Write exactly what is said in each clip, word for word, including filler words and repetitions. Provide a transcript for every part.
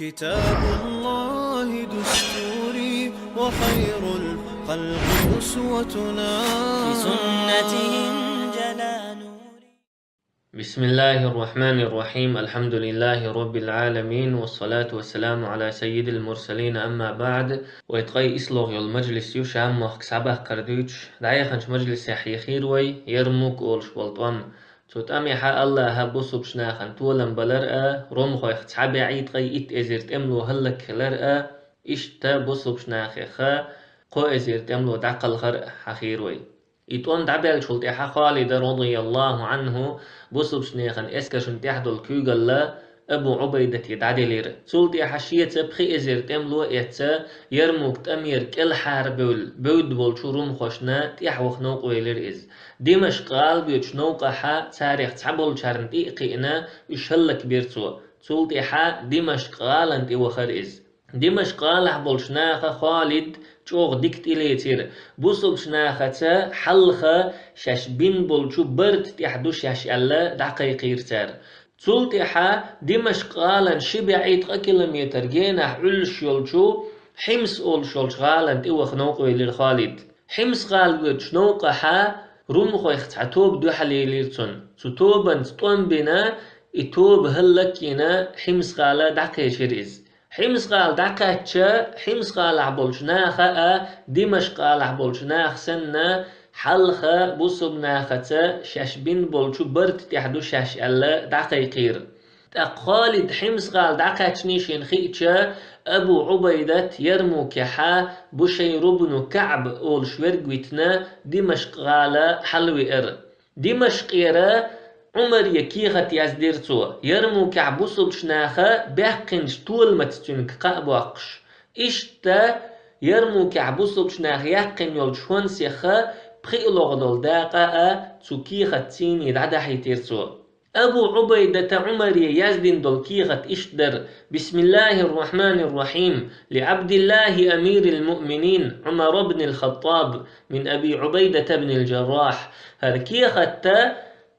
كتاب الله دستوري وخير الخلق أسوتنا. بسنته انجلى نوري. بسم الله الرحمن الرحيم. الحمد لله رب العالمين، والصلاة والسلام على سيد المرسلين، أما بعد. Вай ткъаь ислогӀа йола мажлис ю, Шам-мохк схьабаккхар дуьйцуш. ДӀаяханчу мажлисехь яхийра вай Ярмук олуш болу тӀом. Цу тӀамехь Аллаха бусулбачу нахана толам балар а, румхойх цхьа бӀе ткъаь итт эзар тӀемало хӀаллакьхилар а, иштта бусулбачу нахех кхо эзар тӀемало дӀакхалхар а хьахийра вай. И тӀом дӀабаьллачул тӀаьхьа Халида, радияллаху Ӏанху, бусулбачу нехан эскаршна тӀехь долу куьйгалла Абу Ӏубайдате дӀаделира. Цул тӀаьхьа шеца пхи эзар тӀемало а эцна, Ярмук тӀамера кӀелхьара бевл-, бевдда болчу румхошна тӀаьхьа ваха новкъа велира иза. Димашкъ гӀала боьдучу новкъахь царах цхьаболчарна тӀе а кхиъна, уьш хӀаллакбира цо. Цул тӀаьхьа Димашкъ гӀалана тӀе вахара иза. Димашкъ гӀалахь болчу наха Халид чӀогӀа дика тӀелецира, бусулбачу нахаца хьалха шаьш бина болчу барта тӀехь ду шаьш аьлла, дӀакхайкхийра цара. Цул тӀаьхьа Димашкъ гӀалан ши бӀе ткъа километр генахь Ӏуьллуш йолчу Хьимс олуш йолчу гӀалана тӀе ваха новкъа велира Халид. Хьимс гӀала воьдучу новкъахь румхойх цхьа тоба дуьхьал елира цунна. Цу тобанца тӀом бина, и тоба хӀаллакйина, Хьимс гӀала дӀакхечира иза. Хьимс гӀала дӀакхаьчча, Хьимс гӀалахь болчу наха а, Димашкъ гӀалахь болчу наха санна, хьалха бусулба нахаца шаьш бина болчу барта тӀехь ду шаьш аьлла, дӀакхайкхийра. ТӀаккха Халид Хьимс гӀала дӀакхаьчний шена хиъча, Абу Ӏубайдат Ярмукехь Бушайр ибн КаӀб олуш верг витина, Димашкъ гӀала хьалавеара. Димашкъера Ӏумаре кехат яздира цо, Ярмукехь бусулбачу наха баьккхинчу толамаца цуьнга кхаъ боккхуш. Иштта Ярмукехь бусулбачу наха яьккхина йолчу хӀонсех пхиъ логӀа долу дакъа а цу кехатцийний дӀадахьийтира цо. Абу Ӏубайдата Ӏумаре яздина долу кехат иштта дара: بسم الله الرحمن الرحيم، لعبد الله أمير المؤمنين عمر بن الخطاب من أبي عبيدة بن الجراح. ХӀара кехатта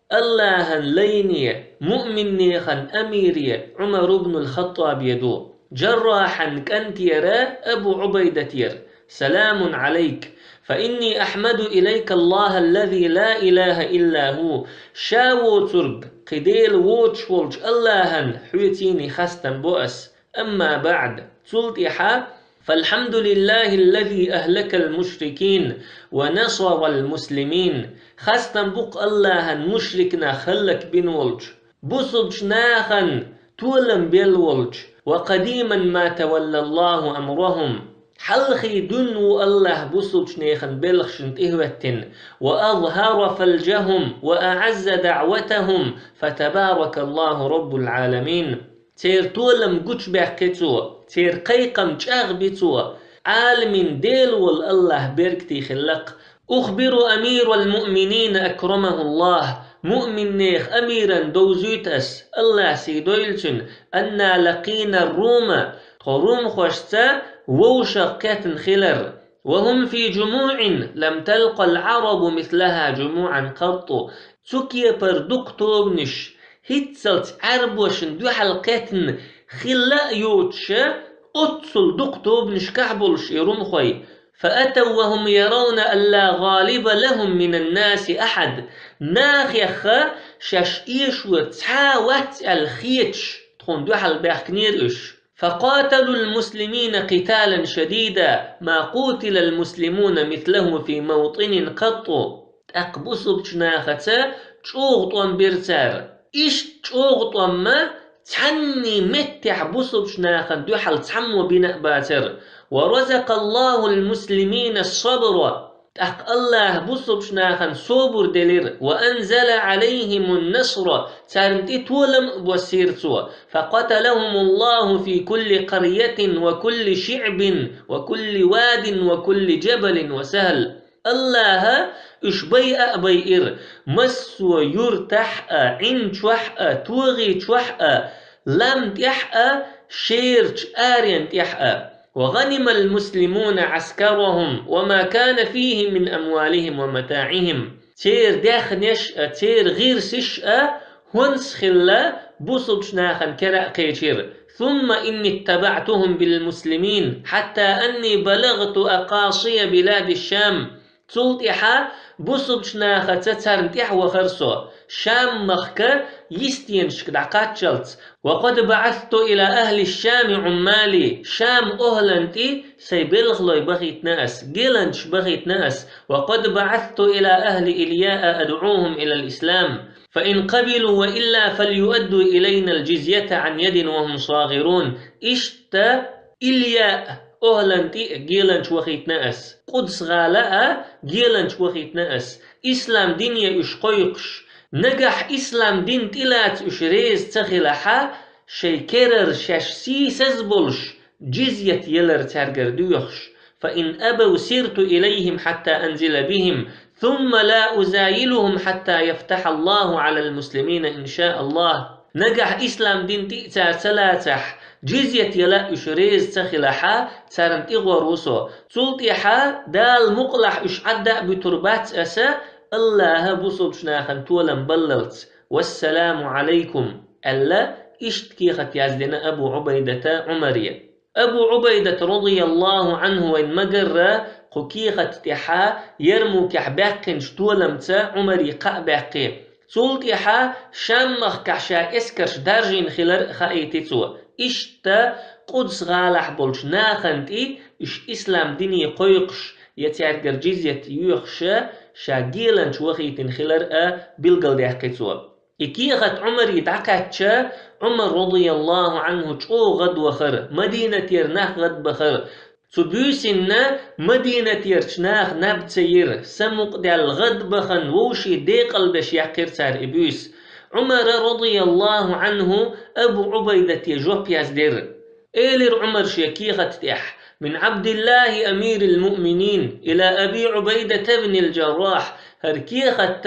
Аллахьан лайне, муъминнехан амире Ӏумар ибн ал-Хаттабе ду. Джаррахьан кӀантера Абу Ӏубайдатера. سلام عليك، فإني أحمد إليك الله الذي لا إله إلا هو. Ша воцург, кхин Дела воцуш волчу Аллахьан хьоьцийний хастам бо ас. أما بعد. Цул тӀаьхьа: فالحمد لله الذي أهلك المشركين ونصر المسلمين. Хастам бу-кх Аллахьан мушрик нах хӀаллакбина волчу, бусулбачу нахана толам белла волчу, وقديما ما تولى الله أمرهم. Хьалхе дуьйна ву Аллахь бусулбачу нехан белхашна тӀехӀоьттина, وأظهر فلجهم وأعز دعوتهم، فتبارك الله رب العالمين. Церан толам гучубаьккхи Цо, церан кхайкхам чӀагӀби Цо, Ӏаламийн Дела волу Аллахь беркате хилла-кх. أخبر أمير المؤمنين أكرمه الله، муъминнех амиран довзуьйту ас, Аллахь сий дойла цуьнан, أنا لقينا الروم، тхо румхошца вовшах кхетна хилар, وهم في جموع لم تلق العرب مثلها جموعا قط. Цу кепара дукха тобанаш хӀинццалц Ӏаьрбошна дуьхьал кхетна хилла а йоцуша, оццул дукха тобанашкахь болуш и румхой. فأتوا وهم يرون أن لا غالب لهم من الناس أحد. Нахех шаьш эшо цхьа а вац аьлла хеташ, тхуна дуьхьал баьхкинера уьш. فقاتلوا المسلمين قتالا شديدا ما قوتل المسلمون مثله في موطن قط. ТӀаккха бусулбачу нахаца чӀогӀа тӀом бира цара. Иштта чӀогӀа тӀом-м цхьанний меттехь бусулбачу нахана дуьхьал цхьаммо бина а бацара. ورزق الله المسلمين الصبر. ТӀаккха Аллахь бусулбачу нахана собар делира, وأنزل عليهم النصر, царна тӀе толам а боссийра Цо. فقتلهم الله في كل قرية وكل شعب وكل واد وكل جبل وسهل. Аллахьа уьш байъа а байира, массо а юртахь а, Ӏин чохь а, тогӀи чохь а, лам тӀехь а, шерачу арен тӀехь а. وغنم المسلمون عسكرهم وما كان فيه من أموالهم ومتاعهم. Церан даьхнеш а, церан гӀирсаш а хӀонс хилла бусулбачу нахана кара а кхечира. ثم إني اتبعتهم بالمسلمين حتى أني بلغت أقاصي بلاد الشام. Цул тӀаьхьа бусулбчу нахаца царна тӀаьхьа вахара со, Шам-махка йистенашка дӀакхаччалц. وقد بعثت إلى أهل الشام عمالي. Шам охӀлан тӀе сайн белхалой бахийтина ас, геланчаш бахийтина ас. وقد بعثت إلى أهل إلياء أدعوهم إلى الإسلام. فإن قبلوا وإلا فليؤدوا إلينا الجزية عن يد وهم صاغرون. Иштта Илья охӀлан тӀе а геланча вахийтина ас. Къудс-гӀала а геланча вахийтина ас. Ислам дине уьш кхойкхуш, нагахь ислам дин тӀелаца уьш реза ца хилахьа, шайн керара шаьш сийсаз болуш, джизйат ялар цаьргара доьхуш. فإن أبوا سرت إليهم حتى أنزل بهم، ثم لا أزايلهم حتى يفتح الله على المسلمين إن شاء الله. Нагахь ислам дин тӀе а цара ца лацахь, джизйат яла а уьш реза ца хилахьа, царна тӀе гӀор ву со. Цул тӀаьхьа Дала мукъалахь уьш Ӏадда а буьтур бац аса, Аллаха бусулбчу нахана толам баллалц. «Вассаламу Ӏалайкум», – аьлла, иштта кехат яздина Абу Ӏубайдата Ӏумаре. Абу Ӏубайдат, радияллаху Ӏанху, вайн ма-гарра, кху кехат тӀехьа Ярмукехь баьккхинчу толамца Ӏумаре кхаъ баьккхи. Цул тӀехьа Шам-махкахь ша эскарш даржийна хилар а хаийти цо. Иштта Къудс-гӀалахь болчу нахана тӀе уьш ислам дине кхойкхуш я цаьргара джизйат йоьхуша, ша геланча вахийтина хилар а билгалдаьккхи цо. И кехат Ӏумаре дӀакхаьчча, Ӏумар, радияллаху Ӏанху, чӀогӀа гӀадвахара, Мадинатера нах гӀадбахара. Цу буьйсанна Мадинатерчу наха наб ца йира, самукъадаьлла гӀадбахана вовшийн декъалбеш яьккхира цара и буьйса. Ӏумара, радияллаху Ӏанху, Абу Ӏубайдате жоп яздира. Элира Ӏумара шен кехат тӀехь: «Мин Ӏабдиллахи амирил муъминин ила Аби Ӏубайдата бнил Джаррахь». ХӀара кехат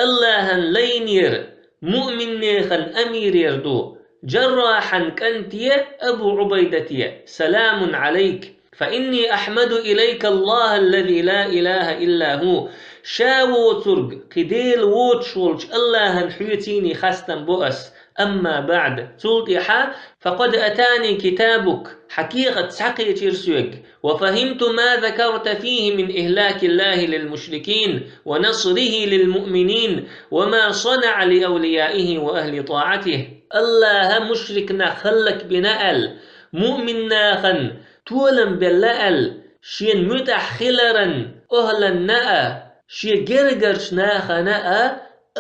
Аллахьан лайнера, муъминнехан амирера ду, Джаррахьан кӀанте Абу Ӏубайдате: «Саламун Ӏалайк. Фа инни ахьмаду илайка Аллаха аллази ла илаха илла ху». Ша воцург, кхин Дела воцуш волчу Аллахьан хьоьцийний хастам бо ас. Амма баӀд, цул тӀаьхьа: «Факъад атани китабук», хьан кехат схьакхечира соьга, «ва фахимту ма закарта фихи мин ихлакиллахи лил мушрикин ва насрихи лил муъминин ва ма санаӀа ли авлияихи ва ахли тӀаӀатихи». Аллаха мушрик нах хӀаллакбина аьлла, муъмин нахана толам белла аьлла, шена муьтӀахь хиларан охӀланна а, шен гергарчу нахана а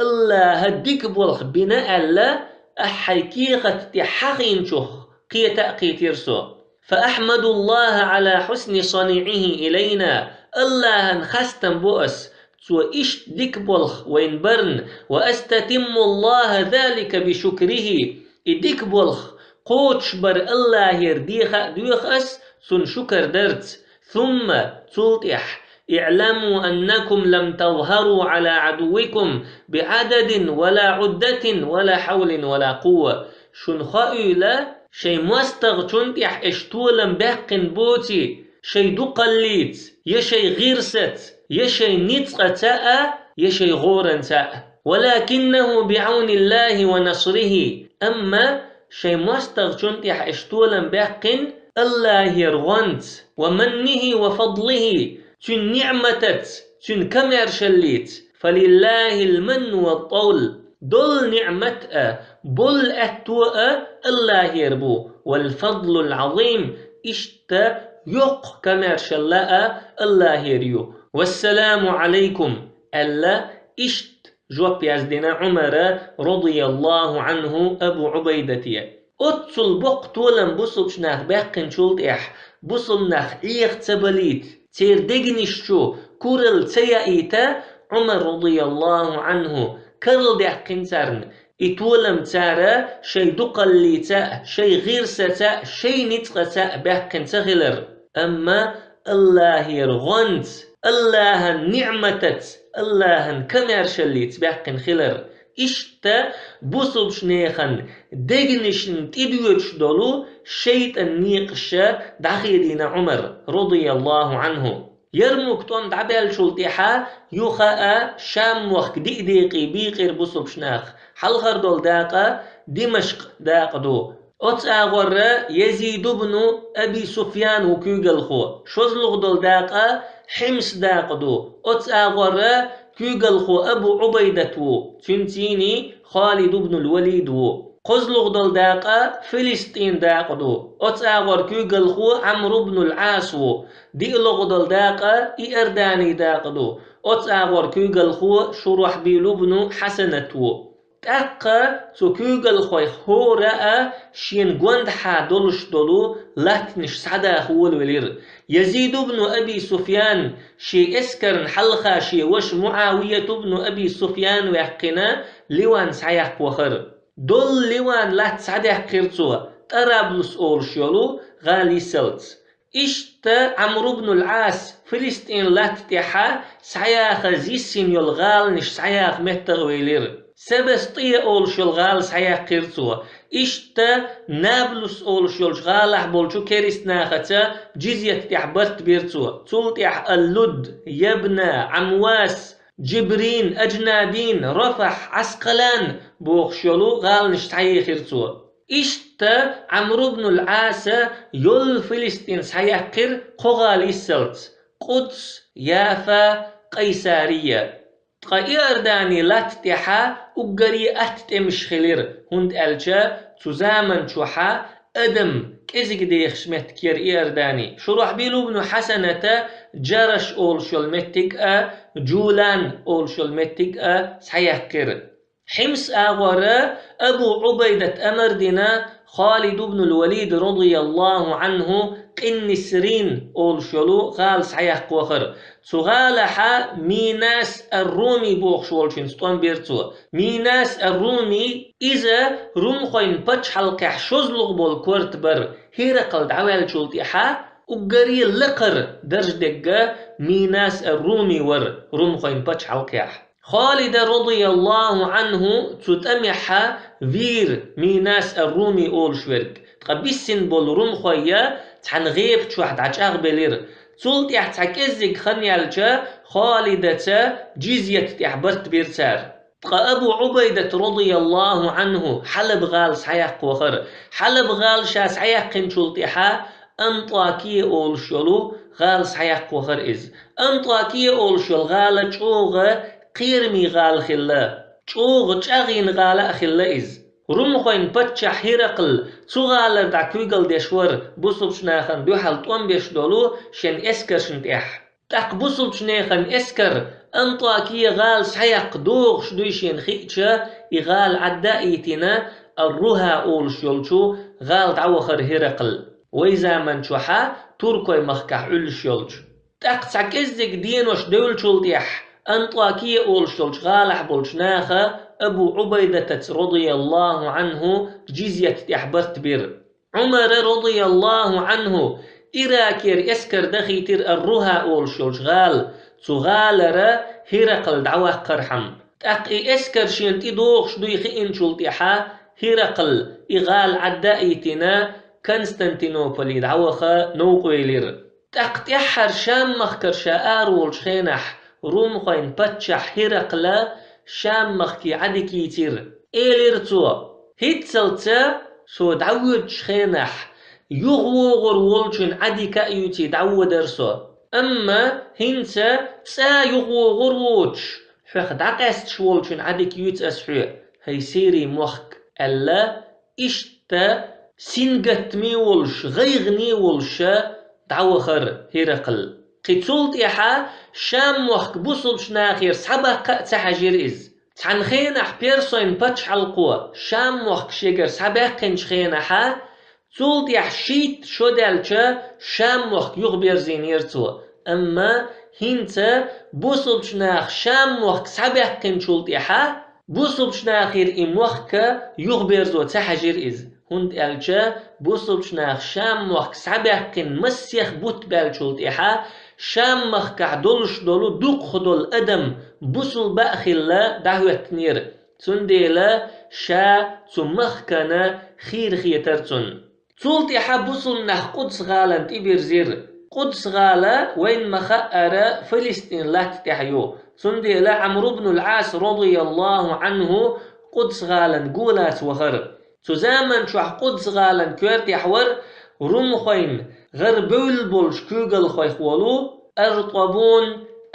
Аллаха дика болх бина аьлла, ахьа хьайн кехат тӀе хьахийначух кхета а кхийтира со. «Фа ахьмадуллаха Ӏала хьусни саниӀихи илайна», Аллахьан хастам бо ас, цо иштта дика болх вайна барна, «ва астатиммуллаха залика би шукрихи», и дика болх кхочушбар Аллахьера деха а доьху ас, цунна шукар дарца. Сумма, цул тӀехь: «Иъламу аннакум лам тазхару Ӏала Ӏадуввикум би Ӏададин ва ла Ӏуддатин ва ла хьавлин ва ла къувва». Шуна хоийла, шайн мостагӀчун тӀехь аша толам баьккхина боций, шайн дукхаллица, я шайн гӀирсаца, я шайн ницкъаца а, я шайн гӀоранца а. «Валакиннаху би Ӏавниллахи ва насрихи». Амма шайн мостагӀчун тӀехь аша толам баьккхина Аллахьера гӀонца, «ва маннихи ва фадлихи», цуьнан ниӀматаца, цуьнан комаьршаллица. «Фалиллахил манну ва тӀавл». Долу ниӀмат а, болу аьтто а Аллахьера бу, «вал фадлул Ӏазим», иштта йоккха комаьршалла а Аллахьера ю. «Вассаламу Ӏалайкум», аьлла, иштта жоп яздина Ӏумара, радияллаху Ӏанху, Абу Ӏубайдате. Оццул боккха толам бусулбчу нах баьккхинчул тӀехь, бусулба нах Ӏеха ца балийта, церан дегнаш чу куралла ца яийта, Ӏумар, радияллаху Ӏанху, карладаьккхина царна, и толам цара шайн дукхаллица а, шайн гӀирсаца а, шайн ницкъаца а баьккхина ца хилар. Амма Аллахьера гӀонца, Аллахьан ниӀматаца, Аллахьан комаьршаллица баьккхина хилар. Иштта бусулбчу нехан дегнашна тӀедоьдуш долу шайтӀан некъаша дӀахедийна Ӏумар, радияллаху Ӏанху. Ярмук тӀом дӀабаьллачул тӀаьхьа юха а Шам-мохк диъ декъе бийкъира бусулбчу нах. Хьалхара долу дакъа Димашкъ дакъа ду. Оцу агӀорра Язид ибн Аби Суфьян ву куьйгалхо, шозлагӀа долу дакъа Хьимс дакъа ду. Оцу агӀорра куьйгалхо Абу Ӏубайдат ву, цуьнан цӀий Халид ибн ал-Валид ву. КхозлагӀа долу дакъа Филистин дакъа ду. Оцу агӀор куьйгалхо Ӏамр ибн ал-Ӏас ву. ДиълагӀа долу дакъа Иордани дакъа ду. Оцу агӀор куьйгалхо Шурахьбил ибн Хьасанат ву. ТӀаккха цу куьйгалхойх хӀора а шена гондахьа долуш долу латтанаш схьадаха волавелира. Язид ибн Аби Суфьян шен эскарна хьалха шен ваша Муавият ибн Аби Суфьян ваьккхина, Ливан схьаяккха вахара. Долу Ливан латта схьадаьккхира цо, Тараблус олуш йолу гӀала йисалц. Иштта Ӏамр ибн ал-Ӏас Филистин латта тӀехьа схьаяха йисина йолу гӀаланаш схьаяха меттах велира. Себастья олуш йолу гӀала схьаяьккхира цо. Иштта Наблус олуш йолчу гӀалахь болчу керст нахаца джизйат тӀехь барт бира цо. Цул тӀехь ал-Луд, Ябна, Ӏамвас, Джибрин, Аджнадин, Рафахь, Ӏаскъалан бохуш йолу гӀаланаш схьаехира цо. Иштта Ӏамр ибн ал-Ӏаса йолу Филистин схьаяьккхира кхо гӀала йисалц: Къудс, Яфа, Къайсария. Ткъа Иордани латта тӀехьа уггаре атта тӀемаш хилира, хӀунда аьлча цу заман чохьа адам кӀезиг дехаш меттиг яра Иордани. Шурахьбил ибн Хьасаната Джараш олуш йолу меттиг а, Джулан олуш йолу меттиг а схьаяьккхира. Хьимс агӀора Абу Ӏубайдат амар дина Халид ибн ал-Валид радияллаху Ӏанху Къиннисрин олуш йолу гӀала схьаяккха вахара. Цу гӀалахьа Минас ар-Руми бохуш волчуьнца тӀом бира цо. Минас ар-Руми иза румхойн пачхьалкхехь шозлагӀа болу корта бара. Хиракъал дӀаваьллачул тӀаьхьа уггаре лакхара даржа дерг Минас ар-Руми вара румхойн пачхьалкхехь. Халида радияллаху Ӏанху цу тӀамехьа вийра Минас ар-Руми олуш верг, ткъа биссина болу румхой цхьана гӀепа чохь дӀачӀагӀбелира. Цул тӀаьхьа цхьа кӀеззиг хан яьлча, Халидаца джизйат тӀехь барт бира цара. Ткъа Абу Ӏубайдат радияллаху Ӏанху Хьалаб гӀала схьаяккха вахара. Хьалаб гӀала ша схьаяьккхинчул тӀаьхьа Антакия олуш йолу гӀала схьаяккха вахара иза. Антакия олуш йолу гӀала чӀогӀа кхераме гӀала хилла, чӀогӀа чӀагӀйина гӀала а хилла иза. Румхойн паччахь Хиракъл цу гӀалара дӀа куьйгалла деш вара, бусулбчу нахана дуьхьал тӀом беш долу шен эскаршна тӀехь. ТӀаккха бусулбчу нехан эскар Антакия гӀала схьаяккха догӀуш дуй шена хиъча, и гӀала Ӏадда а йитина, Ар-Руха олуш йолчу гӀала дӀавахара Хиракъл, вай заман чохьа туркой махкахь Ӏуьллуш йолчу. ТӀаккха цхьа кӀеззиг денош девллачул тӀаьхьа Антакия олуш йолчу гӀалахь болчу наха Абу Ӏубайдатаца радияллаху Ӏанху джизйат тӀехь барт бира. Ӏумара радияллаху Ӏанху Иракера эскар дахийтира Ар-Руха олуш йолчу гӀала, цу гӀалара Хиракъл дӀаваккхархьама. ТӀаккха и эскар шена тӀедогӀуш дуй хиъначул тӀаьхьа Хиракъл и гӀала Ӏадда а йитина, Константинополе дӀаваха новкъа велира. ТӀаккха тӀаьххьара Шам-махкара ша ара волчу хенахь, румхойн паччахь Хиракъла Шам-махке Ӏадика йийцира. Элира цо: «ХӀинццалца со дӀавоьдучу хенахь, юхавогӀур волчун Ӏадика а юьйций дӀавоьдар со. Амма хӀинца цкъа юхавогӀур воцуш, хьох дӀакъаьсташ волчун Ӏадика юьйцу ас хьоьга, хӀай Сирий мохк», — аьлла, иштта сингаттаме волуш, гӀайгӀане волуша дӀавахара Хиракъл. Кхин цул тӀаьхьа Шам-мохк бусулбчу нахера схьабаккха а ца хьаьжира иза. Цхьана хенахь персойн пачхьалкхо Шам-мохк шегара схьабаьккхинчу хенахьа, цул тӀаьхьа шийтта шо даьлча, Шам-мохк юхаберзийнера цо. Амма хӀинца бусулбчу наха Шам-мохк схьабаьккхинчул тӀаьхьа, бусулбчу нахера и мохк юхаберзо ца хьаьжира иза, хӀунда аьлча бусулбчу наха Шам-мохк схьабаьккхина массех бутт баьллачул тӀаьхьа Шам-махкахь долуш долу дукхахдолу адам бусулба а хилла дӀахӀоьттинера, цундела ша цу махкана хийра хетара цунна. Цул тӀаьхьа бусулба нах Къудс-гӀалана тӀебирзира. Къудс-гӀала вайна ма-хаъара Филистин латта тӀехь ю, цундела Ӏамр ибн ал-Ӏас, радияллаху Ӏанху, Къудс-гӀалана гулаца вахара. Цу заман чохь Къудс-гӀалан коьртехь вара румхойн гӀар бевлла болчу куьйгалхойх волу Артабун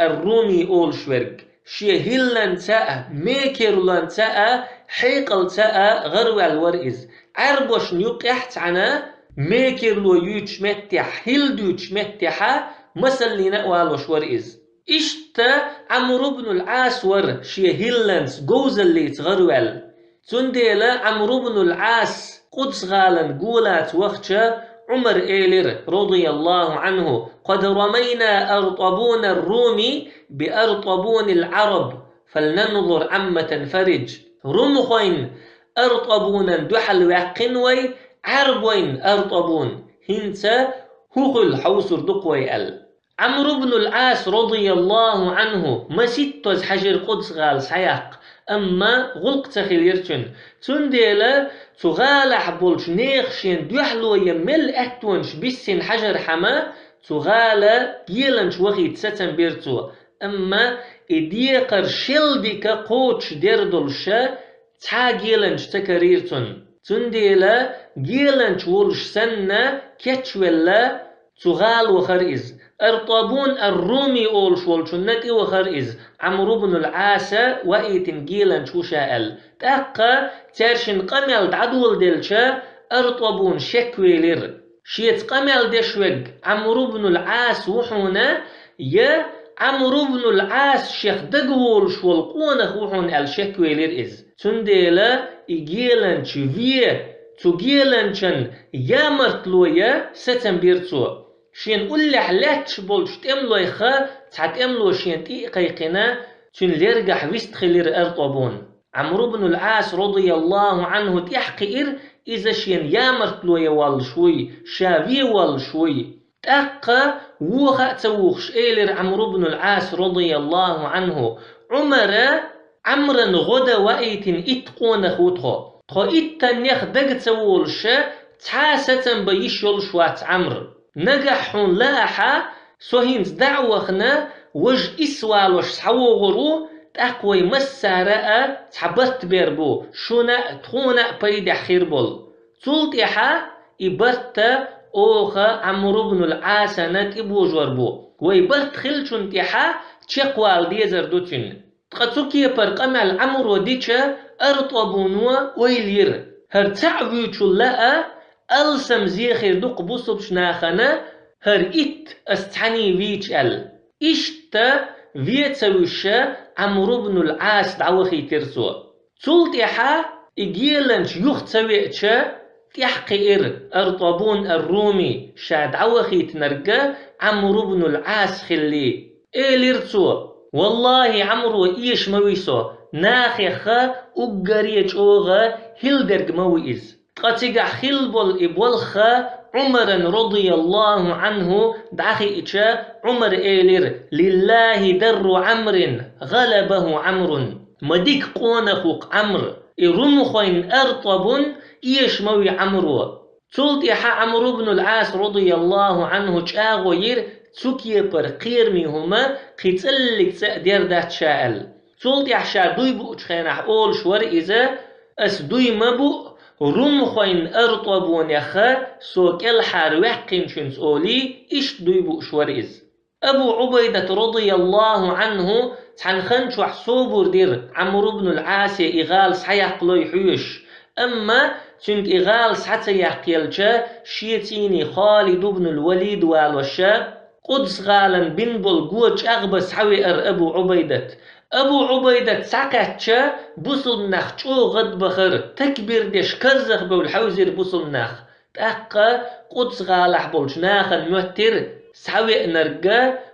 ар-Руми олуш верг. Шен хӀилланца а, мекерлонца а, хьекъалца а гӀарваьлла вара иза. Ӏаьрбошна юккъехь цхьаьна мекерло юьйцуш меттехь, хӀилла дуьйцуш меттехьа масаллина а валош вара иза. Иштта Ӏамр ибн ал-Ӏас вара шен хӀилланца, говзаллица гӀарваьлла. Цундела Ӏамр ибн ал-Ӏас Къудс-гӀалан голаца вахча, Ӏумар элира, радияллаху Ӏанху: «Къад рамайна Артабун ар-Руми би Артабун ал-Ӏараб, фалнанзур Ӏамма танфариж». Румхойн Артабунан дуьхьал ваьккхина вай Ӏаьрбойн Артабун, хӀинца хӀун хуьлу хьовсур ду-кх вай аьлла. Ӏамр ибн ал-Ӏас, радияллаху Ӏанху, масийттаза хьаьжира Къудс-гӀала схьаяккха, амма гӀуллакх ца хилира цуьнан. Цундела цу гӀалахь болчу нехан шена дуьхьало ян мел аьттонаш биссина хьаьжархьама, цу гӀала геланча вахийта сацам бира цо. Амма и декхар шел дика кхочушдер долуша, цхьа а геланча ца карийра цунна. Цундела геланча волуш санна, кечвелла, цу гӀала вахара иза. Артабун ар-Руми олуш волчунна тӀевахара иза, Ӏамр ибн ал-Ӏаса ваийтина геланча ву ша аьлла. ТӀаккха цаьршинна къамел дӀадоладелча, Артабуна шеквелира: «Шеца къамел деш верг Ӏамр ибн ал-Ӏас ву хьуна, я Ӏамр ибн ал-Ӏас шех дагаволуш волу къонах ву хьуна?» аьлла шеквелира иза. Цундела и геланча ве, цу геланчан ямартло ян сацам бира цо. Шена уллехь лаьтташ болчу тӀемалойх цхьа тӀемало шена тӀе а кхайкхина, цуьнан лергахь вистхилира Артабун. Ӏамр ибн ал-Ӏас, радияллаху Ӏанху, тӀаьхьакхиира, иза шена ямартло ян воллуш вуй, ша вен воллуш вуй. ТӀаккха воха а ца вухуш, элира Ӏамр ибн ал-Ӏас, радияллаху Ӏанху: «Ӏумара Ӏамран гӀо дан ваийтина итт къонах ву тхо. Тхо иттаннех дага ца волуша, цхьа а сацам бан йиш йолуш вац Ӏамр. Нагахь хьуна лаахьа, со хӀинца дӀа а вахана, важа исс валош схьавогӀур ву, тӀаккха вай массара а цхьа барт бер бу, шуна а, тхуна а пайдехь хир болу. Цул тӀаьхьа и барт оха Ӏамр ибн ал-Ӏасана тӀебожор бу. Вай барт хиллачунна тӀаьхьа чекхвала дезар ду цуьнан». Ткъа цу кепара къамел Ӏамро дича, Артабуно ойла йира: «ХӀара цхьаъ вуьйчул а алсам зе хир ду-кх бусулбчу нахана, хӀара итт ас цхьаьний вийча», аьлла. Иштта вен ца вуьйша, Ӏамр ибн ал-Ӏас дӀавахийтира цо. Цул тӀаьхьа и геланча юха ца веача, тӀаьхьакхиира Артабун ар-Руми, ша дӀавахийтинарг Ӏамр ибн ал-Ӏас хилла. Элира цо: «Валлахьи, Ӏамро эша ма вуьй со, нахехха уггаре чӀогӀа хилла дерг ма ву иза». Ткъа цигахь хилла болу и болх Ӏумаран, радияллаху Ӏанху, дӀахиъча, Ӏумара элира: «Лиллахьи дарру Ӏамрин, гӀалабахьу Ӏамрун». Ма дика къонах ву-кх Ӏамр, и румхойн Артабун эша ма вуьй Ӏамро. Цул тӀаьхьа Ӏамр ибн ал-Ӏас, радияллаху Ӏанху, чӀагӀо йира, цу кепара кхераме хӀума кхин цӀаллиг цӀа а дер дац ша аьлла. Цул тӀаьхьа ша дуй буучу хенахь олуш вара иза: «Ас дуй ма бу румхойн Артабунех со кӀелхьара ваьккхинчуьнца», олий, иштта дуй бууш вара иза. Абу Ӏубайдат, радияллаху Ӏанху, цхьана хан чохь собар дира Ӏамр ибн ал-Ӏасе и гӀала схьаяккха лой хьоьжуш, амма цуьнга и гӀала схьа ца яккхаелча, шеца цӀийний Халид ибн ал-Валид валоша, Къудс-гӀалан бина болу го чӀагӀбан схьавеара Абу Ӏубайдат. Абу Ӏубайдат схьакхаьчча, бусулба нах чӀогӀа гӀадбахара, такбир деш карзахбевлла хьаьвзира бусулба нах. ТӀаккха Къудс-гӀалахь болчу нахана моьттира, схьавеанарг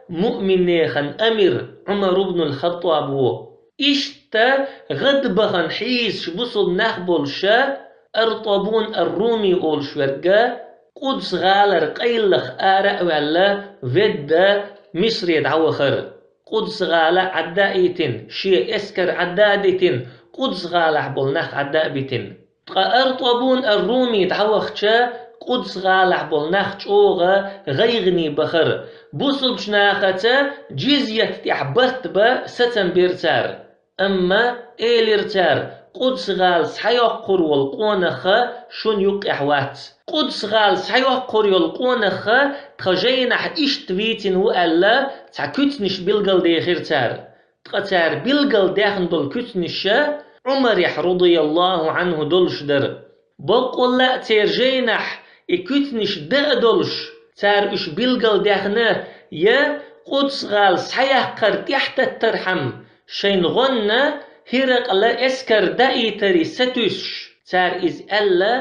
муъминехан амир Ӏумар ибн ал-Хаттаб ву. Иштта гӀадбахана хьийзаш бусулба нах болуша, Артабун ар-Руми олуш верг Къудс-гӀалара къайлаха ара а ваьлла, ведда Мисре дӀавахара. Къудс-гӀала Ӏадда а йитина, шен эскар Ӏадда а дитина, Къудс-гӀалахь болу нах Ӏадда а битина. Ткъа Артабун ар-Руми дӀавахча, Къудс-гӀалахь болу нах чӀогӀа гӀайгӀане бахара. Бусулбчу нахаца джизйат тӀехь барт бан сацам бира цара. Амма элира цара: Къудс-гӀала схьайоккхур волу къонах шуна юккъехь вац. Къудс-гӀала схьайоккхур йолу къонах тхан жайнахь иштта вийцина ву аьлла, цхьа куьцнаш билгалдехира цара. Ткъа цара билгалдаьхна долу куьцнаш Ӏумарехь, радияллаху Ӏанху, долуш дара. Баккъалла а церан жайнахь и куьцнаш дан а долуш, цара уьш билгалдаьхна, я Къудс-гӀала схьаяккхар тӀаьхьататтархьама, шайна гӀонна ХӀиракъла эскар даийтаре сатуьйсуш, цара иза аьлла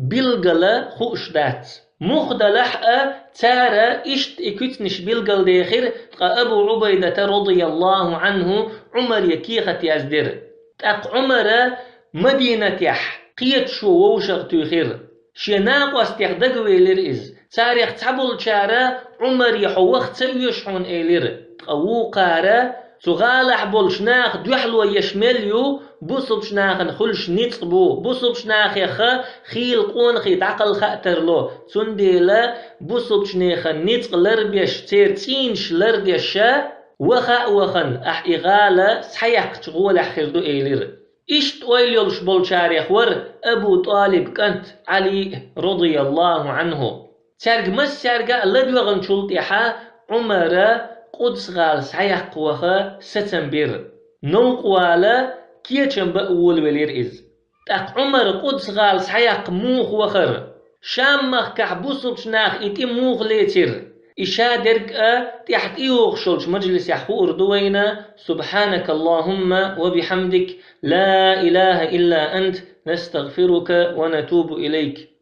билгала хууш дац. Муха делахь а, цара иштта и куьцнаш билгалдехира, ткъа Абу Ӏубайдата, радияллаху Ӏанху, Ӏумаре кехат яздира. ТӀаккха Ӏумара Мадинатехь кхеташо вовшах туьйхира. Шен накъостех дагавелира иза. Царех цхьаболчара: «Ӏумаре, хьо ваха ца оьшу хьуна», — элира. Ткъа вукхара: «Цу гӀалахь болчу наха дуьхьало еш мел ю, бусулбчу нахана хуьлуш ницкъ бу. Бусулбчу нахеха хийла къонахий дӀакхалха а тарло. Цундела бусулбчу нехан ницкъ ларбеш, церан цӀийнаш лардеш, ваха а вахана, ахь и гӀала схьаяккхачу гӀолехь хир ду», — элира. Иштта ойла йолуш болчарех вара Абу ТӀалиб кӀант Ӏали, радияллаху Ӏанху. Цаьрга массаьрга а ладоьгӀначул тӀаьхьа Ӏумара Къудс-гӀала схьаяккха ваха сацам бира. Новкъа вала кечам бан а волавелира иза. ТӀаккха Ӏумара Къудс-гӀала схьаяккха муха вахара? Шам-махкахь бусулбчу наха и тӀе муха лецира? И шадерг а тӀаьхьа тӀейогӀуш йолчу мажлисехь хуур ду вайна. سبحانك اللهم وبحمدك، لا إله إلا أنت، نستغفرك ونتوب إليك.